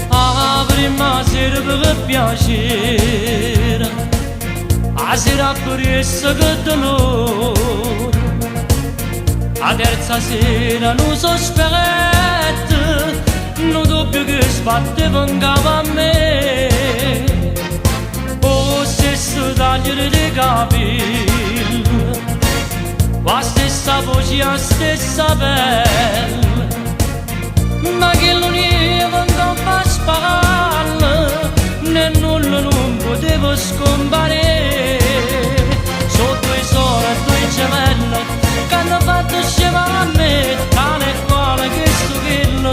A primma sera pe piacere, 'a sera appriesso che dolore, 'a terza sera nu sospetto, nu dubbio che sbatteva 'ncapa a me. 'O stesso taglio d' 'e capille, cu 'a stessa voce e 'a stessa pelle. Ma chillu nievo 'ncopp' 'a spalla, né nulla nun poteva scumparì. So' due sore, due gemelle, c'hanno fatto scemo a me, tale e quale chesto chillo,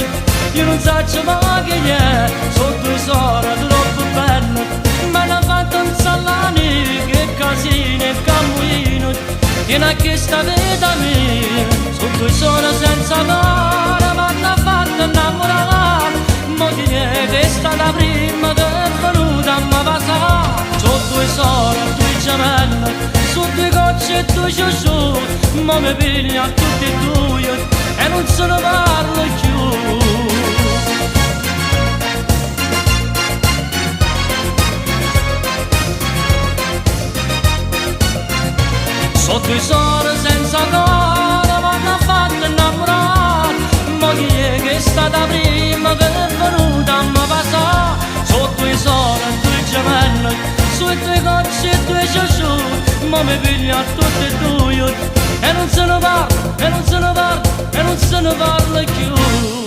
io nun saccio mai chi è. So' due sore troppo belle, m'hanno fatto 'nzallanì, che casino e ch'ammuina, dint' a chesta vita mia. So' due sore senza core, m'hanno fatto 'nnammurà, mo chi è che è stata primma che è venuta a me vasà. So' due sore, due gemelle, so' due gocce e due sciusciù, mo me piglio a tutte e due e nun se ne parla cchiù. So' due sore senza core, m'hanno fatto 'nnammurà, mo chi è che è stata primma che è venuta a me vasà. So' due sore, due gemelle, so' due gocce e due sciusciù, mo me piglio a tutte e due e nun se ne parla, e nun se ne parla, e nun se ne parla cchiù.